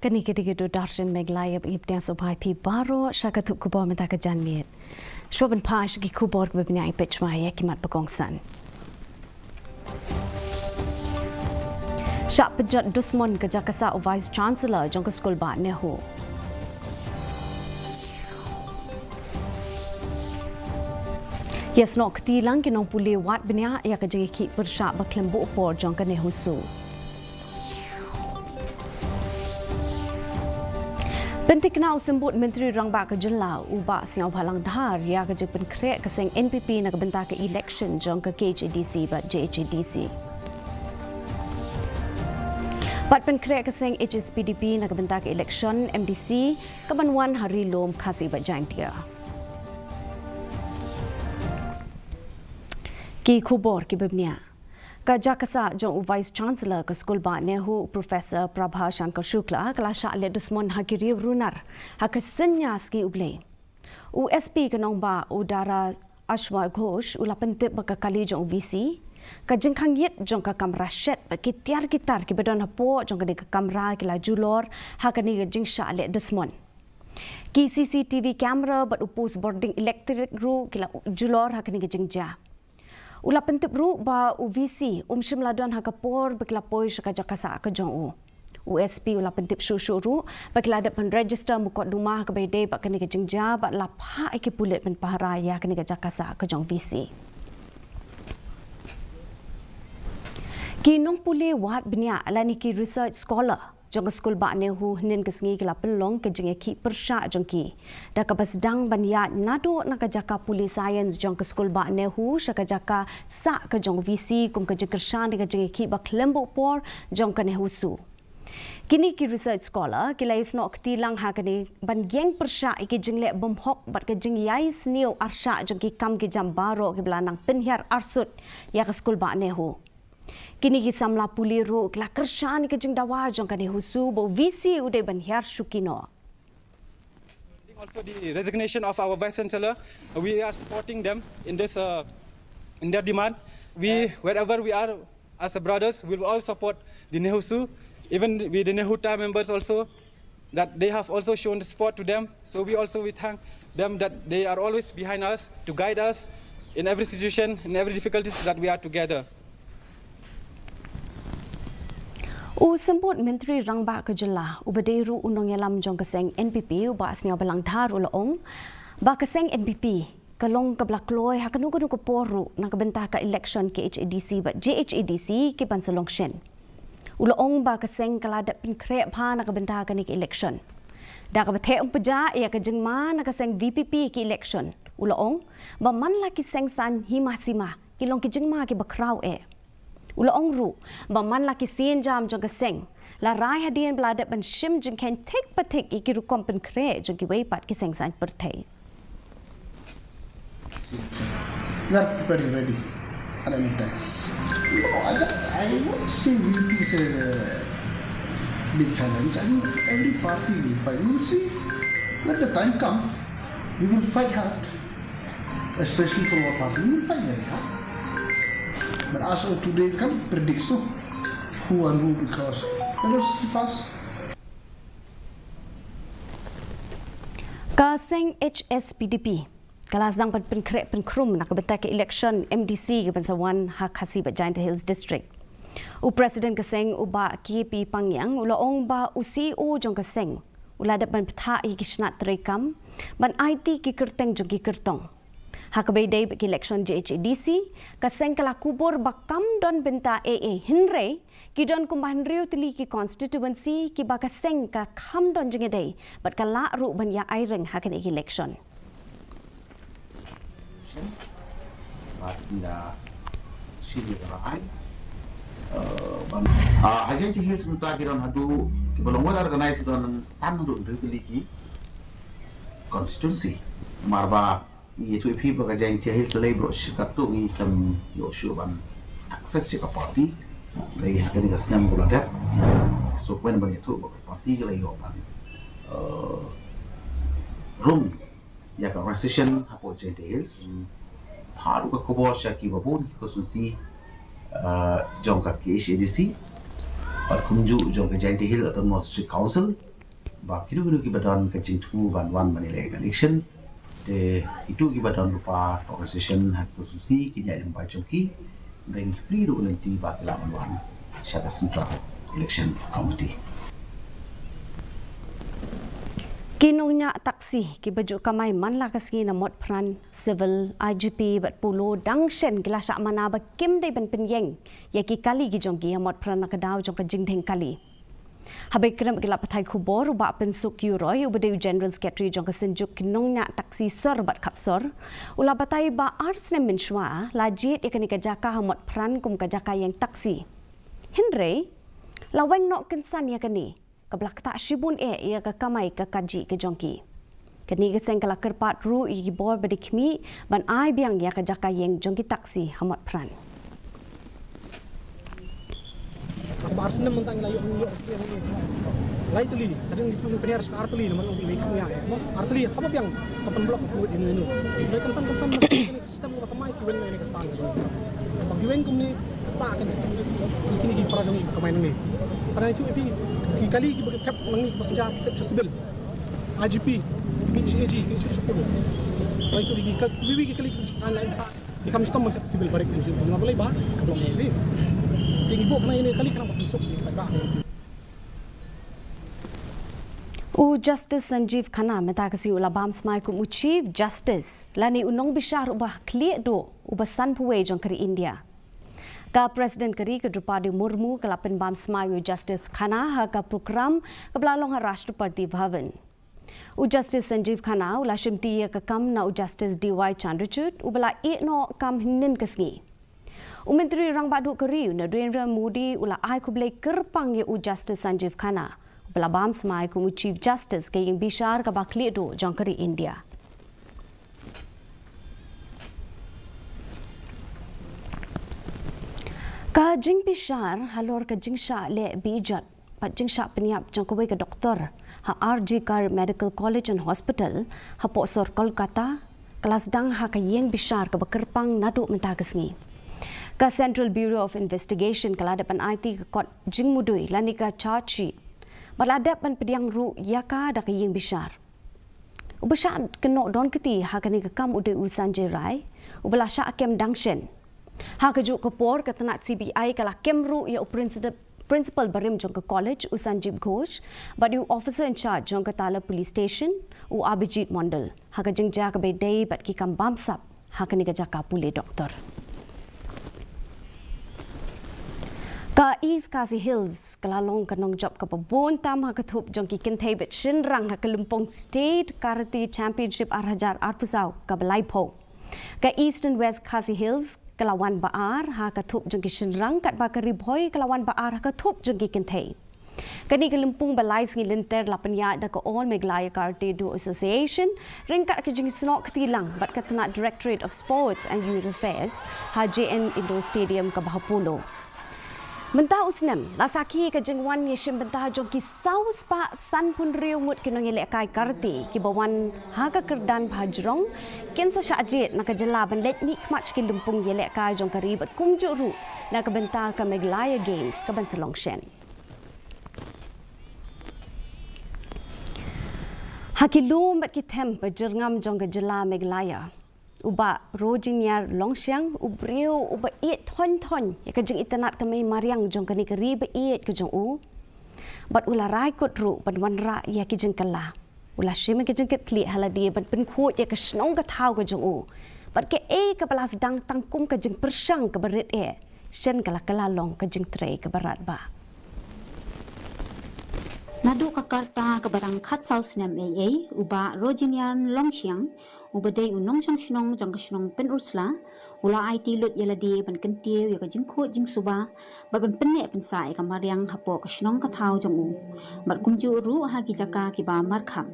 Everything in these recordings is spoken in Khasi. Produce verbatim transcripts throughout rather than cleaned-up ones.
Kane ka dei ka Doordarshan Meghalaya, ba ngi pdiang sngewbha ïa phi baroh sha ka thup khubor mynta ka janmiet. Shuwa ban phai sha ki khubor kiba bniah, peit shuwa ïa ki mat ba kongsan. Shah pynjot dusmon ka jaka sah u Vice Chancellor jong ka skul bah NEHU. Ïasnoh kti lang ki nongpule wad bniah ïa ka jingïakhih pyrshah ba khlem buh por jong ka NEHUSU. Pynthikna u Symbud Myntri Rangbah ka Jylla u Bah Sniawbhalang Dhar ïa ka jingpynkhreh ka seng NPP na ka bynta ka election jong ka KHADC bad JHADC. Bad pynkhreh ka seng HSPDP na ka bynta ka election MDC kaban wan ha Ri Lum Khasi bad Jaintia. Ki khubor kiba bniah. Ka jaka sah jong u Vice Chancellor ka skul bah NEHU, u Professor Prabha Shankar Shukla, ka la shah leh dusmon ha ki riew runar ha ka synñia Sngi U Blei. U SP ka nongbah, u Dara Ashwa Ghosh, u la pyntip ba ka kali jong u VC, ka jingkhang ïit jong ka kamra shet bad ki tiar ki tar kiba don hapoh jong kane ka kamra ki la julor ha kane ka jingshah leh dusmon. Ki CCTV camera bad u post bording elektrik ruh ki la julor ha kane ka jingjia. U la pyntip ruh ba u VC um shym la don ha ka por ba ki la poi sha ka jaka sah ka jong u. U SP u la pyntip shuh shuh ruh ba ki la dep ban register mukotduma ha kaba ïadei bad kane ka jingjia bad la phah ïa ki pulit ban pahara ïa kane ka jaka sah ka jong u VC. Ki nongpule wad bniah lane ki research scholar jong ka skul bah NEHU hynnin ka sngi ki la pynlong ka jingïakhih pyrshah jong ki da kaba sdang ban ïaid naduh na ka jaka pule science jong ka skul bah NEHU sha ka jaka sah ka jong u VC kum ka jingkyrshan ïa ka jingïakhih ba khlem buh por jong ka NEHUSU. Kine ki research scholar ki la ïasnoh kti lang ha kane ban ïeng pyrshah ïa ki jingleh bymhok bad ka jingïaisniew arshah jong ki kam ki jam baroh kiba la nang pynhiar arsut ïa ka skul bah NEHU. Kine ki samla pule ruh ki la kyrshan ïa ka jingdawa jong ka NEHUSU ba u VC u dei ban hiar shuki noh. Also the resignation of our Vice Chancellor, we are supporting them in this, uh, in their demand. We, wherever we are, as a brothers, we will all support the NEHUSU, even with the NEHUTA members also, that they have also shown the support to them. So we also, we thank them that they are always behind us to guide us in every situation, in every difficulties that we are together. U Symbud Myntri Rangbah ka Jylla, uba dei ruh u nongïalam jong ka seng NPP, u Bah Sniawbhalang Dhar u la ong ba ka seng NPP ka long kaba la kloi ha kano kano ka por ruh na ka bynta ka election KHADC bad JHADC kiban sa long shen. U la ong ba ka seng ka la dep pynkhreh bha na ka bynta kane ka election. Da kaba theh umphniang ïa ka jingma na ka seng VPP ki election, u la ong ba man la ki seng saiñ hima sima ki long ki jingma kiba khraw eh. U la ong ruh ba man la ki sienjam jong ka seng la rai hadien ba la dep ban shim jingkheiñ thik pa thik ïa ki rukom pynkhreh jong kiwei pat ki seng saiñ pyrthei. We are preparing ready at any time. No, I, don't- I won't say VPP is a big challenge. I think every party will fight. We will see. Let the time come. We will fight hard. Especially for our party, we will fight very hard. But as of today, we can't predict so who and who because let us see first. Ka seng HSPDP ka la sdang ban pynkhreh pynkhrum na ka bynta ka election MDC kaban sa wan ha Khasi bad Jaintia Hills District. U President ka seng u Bah K P Pangiang u la ong ba u CEO jong ka seng u la dep ban pynthah ïa ki shnat treikam ban aiti ki kyrteng jong ki kyrtong. Ha kaba ïadei bad ki election JHADC, ka seng ka la kubur ba kam don bynta ei ei, hynrei ki don kumba hynriew tylli ki constituency kiba ka seng ka kham don jingïadei bad ka lah ruh ban ïa aireng ha kane ka election. Bad ngi da shu ïa ka ra'ai, eh, ban, ah, ha Jaintia Hills mynta ki don haduh kiba long well organized ki don san haduh hynriew tylli ki constituency. Namar ba ngi ïathuh ïa phi ba ka Jaintia Hills lei baroh shi katto ngi khlem ïoh shuh ban access ïa ka party. Lei ha kane ka snem ba la dep, so kmen ban ïathuh ba ka party ka la ïoh ban, eh, rung ïa ka registration hapoh Jaintia Hills. Phah ruh ka khubor sha kiba bun ki constituency, eh, jong ka KHADC bad kumjuh jong ka Jaintia Hills Autonomous District Council. Ba kito kito kiba don ka jingthmu ban wan ban ïaleh election, te kito kiba don lypa ka organisation ha ka constituency kin ïaid lyngba jong ki. Hynrei ngi plie ruh lynti ba ki lah ban wan sha ka Central Election Committee. Ki nongñiah taxi kiba ju kamai man la ka sngi na Motphran, Civil, I G P bad Polo dang shen ki la shah mana ba kim dei ban pynïeng ïa ki kali ki jong ki ha Motphran na ka daw jong ka jingdheng kali. Haba kren bad ki lad pathai khubor, u Bah Pynsuk Ïew Roy uba dei u General Secretary jong ka Synjuk ki nongñiah taxi sor bad khapsor, u la batai ba ar snem mynshuwa la jied ïa kane ka jaka ha Motphran kum ka jaka ïeng taxi. Hynrei la weng noh kynsan ïa kane, kaba la ktah shibun eh ïa ka kamai ka kajih ka jong ki. Kane ka seng ka la kyrpad ruh ïa ki bor ba dei khmih ban ai biang ïa ka jaka ïeng jong ki taxi ha Motphran. Ba ar snem mynta ngi la ïoh, ïoh, ïoh, ïoh. Lai tylli, ka dang ngi tu pynhiar sa ka ar tylli, namar ngi wei kam ïa, eh. Ar tylli, haba biang, ka pynblock, ka pynwit ïano ïano. Dei kynsan, kynsan, mesti kane ka system ka la kamai, ki wen ïa kane ka stand ka jong. Ba ki wen kumne, ka ta ka jong, kine ki para jong ngi ka kamai nangne. Sa ngi tu ïa phi, ki kali kiba ki thep nangne kiba shisha, ki thep sha civil. I G P, ki mih sha A G, ki mih sha Polo. Ba ki tu ki ka, wi wi ki kali kiba shisha, ki kam shitom mynta civil barik ni, nga balei ba ka blok ni. Te ngi buh khana ine kali khana ba ki suk ni, ba. U Justice Sanjeev Khanna mynta ka sngi u la bam smai kum u Chief Justice lane u nongbishar uba khlieh duh uba sanphew wei jong ka ri India. Ka President ka ri ka Droupadi Murmu ka la pynbam smai u Justice Khanna ha ka prokram kaba la long ha Rashtrapati Bhavan. U Justice Sanjeev Khanna u la shimti ïa ka kam na u Justice D Y Chandrachud uba la ïeh noh kam hynnin ka sngi. U Myntri Rangbah Duh ka ri u Narendra Modi u la ai khublei kyrpang ïa u Justice Sanjeev Khanna uba la bam smai kum u Chief Justice ka ïing bishar kaba khlieh duh jong ka ri India. Ka jingbishar halor ka jingshah leh bejot bad jingshah pynïap jong kawei ka doktor ha R G Kar Medical College and Hospital hapoh sor Kolkata ka la sdang ha ka ïing bishar kaba kyrpang naduh mynta ka sngi. Ka Central Bureau of Investigation ka la dep ban aiti ka kot jingmudui lane ka charge sheet bad la dep ban pdiang ruh ïa ka da ka ïing bishar. Uba shah kynnoh don kti ha kane ka kam u dei u Sanjay Rai uba la shah kem dang shen. Ha kajuh ka por ka tnat C B I ka la kem ruh ïa u princi-, principal barim jong ka college u Sanjeev Ghosh bad ïa u officer in charge jong ka Tala Police Station u Abhijit Mondal ha ka jingjia kaba ïadei bad ki kam bamsap ha kane ka jaka pule doktor. Ka East Khasi Hills ka la long ka nongjop kaba bun tam ha ka thup jong ki kynthei bad shynrang ha ka lympung State Karate Championship ar hajar arphew saw kaba laiphew. Ka Eastern West Khasi Hills ka la wan ba ar ha ka thup jong ki shynrang katba ka Ri Bhoi ka la wan ba ar ha ka thup jong ki kynthei. Kane ka lympung ba lai sngi lynter la pynïaid da ka All Meghalaya Karate Do Association ryngkat ka jingsnoh kti lang bad ka tnat Directorate of Sports and Youth Affairs ha J N Indoor Stadium kaba ha Polo. Mynta u snem la sakhi ka jingwan ïashim bynta jong ki saw spah sanphew hynriew ngut ki nongïalehkai karate kiba wan ha ka kyrdan ba ha jrong kin sa shah jied na ka jylla ban leit mihkhmat sha ki lympung ïalehkai jong ka ri bad kumjuh ruh na ka bynta ka Meghalaya Games kaban sa long shen. Ha ki lum bad ki them ba jyrngam jong ka jylla Meghalaya, u Bah Rojingyar Longshiang u briew uba ïeit thoiñ thoiñ ïa ka jingitynnad ka mei mariang jong kane ka ri ba ïeit ka jong u. Bad u la rai kut ruh ban wanrah ïa ki jingkylla. U la shim ïa ka jingkitkhlieh ha lade ban pynkhuid ïa ka shnong ka thaw ka jong u bad kaei kaba la sdang tang kum ka jingpyrshang kaba rit eh, shen ka la kylla long ka jingtrei kaba radbah. Naduh ka rta kaba dang khatsaw snem ei ei, u Bah Rojingyar Longshiang uba dei u nongshong shnong jong ka shnong Pynursla u la aiti lut ïa lade ban kyntiew ïa ka jingkhuid jingsuba bad ban pynneh pynsah ïa ka mariang hapoh ka shnong ka thaw jong u bad kumjuh ruh ha ki jaka kiba markhap.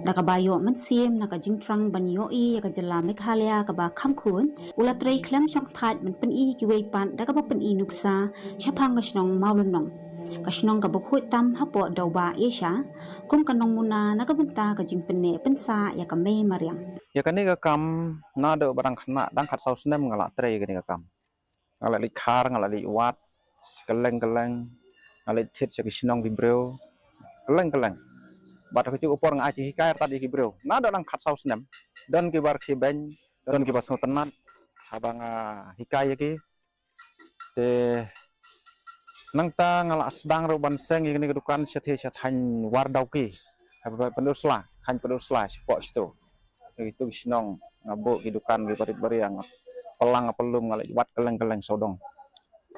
Da kaba ïoh mynsiem na ka jingthrang ban ïohi ïa ka jylla Meghalaya kaba kham khuid, u la trei khlem shongthait ban pyni kiwei pat da kaba pyni nuksa shaphang ka shnong Mawlynnong, ka shnong kaba khuid tam hapoh dewbah Asia, kum ka nongmuna na ka bynta ka jingpynneh pynsah ïa ka mei mariang. Ïa kane ka kam naduh ba dang khynnah, dang khatsaw snem nga la trei ïa kane ka kam. Nga la leit khar, nga la leit wad kylleng kylleng, nga la leit thied sha ki shnong ki briew kylleng kylleng. Bad ha kajuh ka por nga ai jinghikai artat ïa ki briew. Na don nang khatsaw snem, don kiba rkhie beiñ, don kiba sngewtynnat haba nga hikai ïa ki. Te nangta nga la sdang ruh ban seng ïa kane ka dukan shatei sha thaiñ Wardawki, haba Pynursla, thaiñ Pynursla shapoh shito. Ïa kitu ki shnong nga buh ki dukan kiba rit ba riang, pynlang pynlum nga la wad kylleng kylleng sawdong.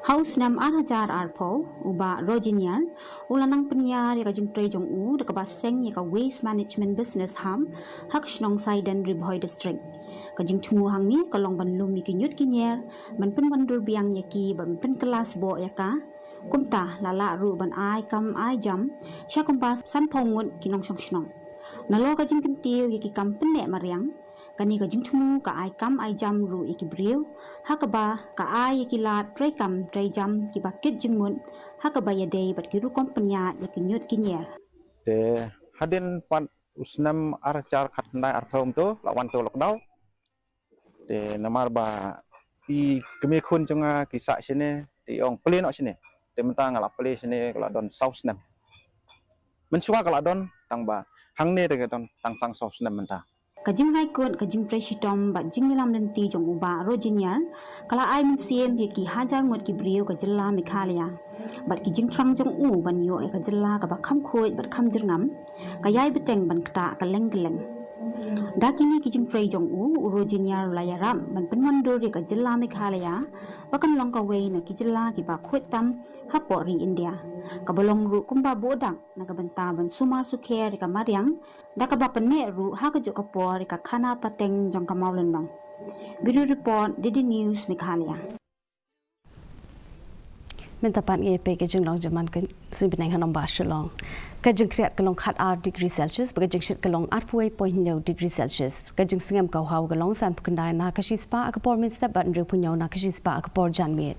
Ha u snem ar hajar arphew, u Bah Rojiniar u la nang pynïar ïa ka jingtrei jong u da kaba seng ïa ka Waste Management Business Hub ha ka shnong Saiden, Ri Bhoi District. Ka jingthmu hangne ka long ban lum ïa ki ñiut ki ñier, ban pynwandur biang ïa ki, ban pynkylla sboh ïa ka. Kumta la lah ruh ban ai kam ai jam sha kumba sanphew ngut ki nongshong shnong. Nalor ka jingkyntiew ïa ki kam pynneh mariang, kane ka jingthmu ka ai kam ai jam ruh ïa ki briew, ha kaba ka ai ïa ki lad trei kam trei jam kiba kit jingmut, ha kaba ïadei bad ki rukom pynïaid ïa ki ñiut ki ñier. Te hadien pat u snem ar hajar khatkhyndai arphew kumto la wan to lockdown. Te namar ba i kmie khun jong nga ki sah shane, te i ong plie noh shane. Te mynta nga la plie shane ka la don saw snem. Mynshuwa ka la don, tang ba hangne te ka don tang sang saw snem mynta. Ka jingrai kut, ka jingtrei shitom bad jingïalam lynti jong u Bah Rojiniar ka la ai mynsiem ïa ki hajar ngut ki briew ka jylla Meghalaya. Bad ki jingthrang jong u ban ïoh ïa ka jylla kaba kham khuid bad kham jyrngam ka ïai bteng ban ktah kylleng kylleng. Da kine ki jingtrei jong u, u Rojiniar u la ïarap ban pynwandur ïa ka jylla Meghalaya ba kan long kawei na ki jylla kiba khuid tam hapoh ri India, kaba long ruh kumba buh dak na ka bynta ban sumar sukher ïa ka mariang, da kaba pynneh ruh ha kajuh ka por ïa ka khana pateng jong ka mawlynnong. Bureau Report, D D News Meghalaya. Mynta pat ngi ïa peit ka jinglong jingman ka suiñ bneng ha Nongbah Shillong. Ka jingkhriat ka long khatar degree Celsius, bad ka jingshit ka long arphew wei point hynñiew degree Celsius. Ka jingsngem ka hawei ka long sanphew khyndai na ka shispah ha ka por mynstep bad hynriewphew hynñiew na ka shispah ha ka por janmiet.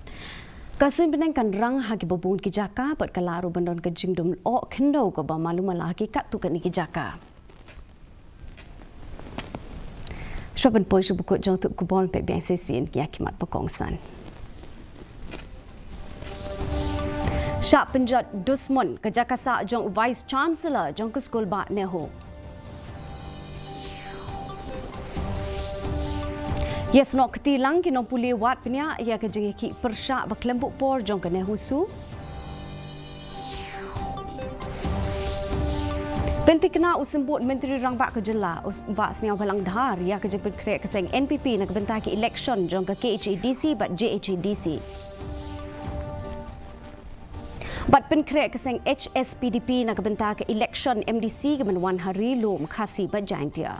Ka suiñ bneng kan rang ha kiba bun ki jaka bad ka lah ruh ban don ka jingdum lyoh khyndew kaba malu mala ha ki katto katne ki jaka. Shuwa ban poi sha ba kut jong u tnat khubor, peit biang shisien ïa ki mat ba kongsan. Shah pynjot dusmon ka jaka sah jong u Vice Chancellor jong ka skul Bah NEHU. Ïasnoh kti lang ki nongpule wad pynïaid ïa ka jingïakhih pyrshah ba khlem buh por jong ka NEHUSU. Pynthikna u Symbud Myntri Rangbah ka Jylla, u Bah Sniawbhalang Dhar, ïa ka jingpynkhreh ka seng N P P na ka bynta ki election jong ka K H A D C bad J H A D C. Bad pynkhreh ka seng H S P D P na ka bynta ka election M D C ka ban wan ha Ri Lum, Khasi bad Jaintia.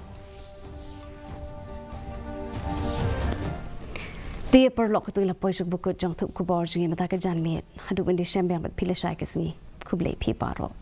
Te paralok, kato la poi sha ba kut jong u tnat khubor jong ngi mynta ka janmiet. Haduh ban ïashem biang bad phi lashai ka sngi. Khublei phi baroh.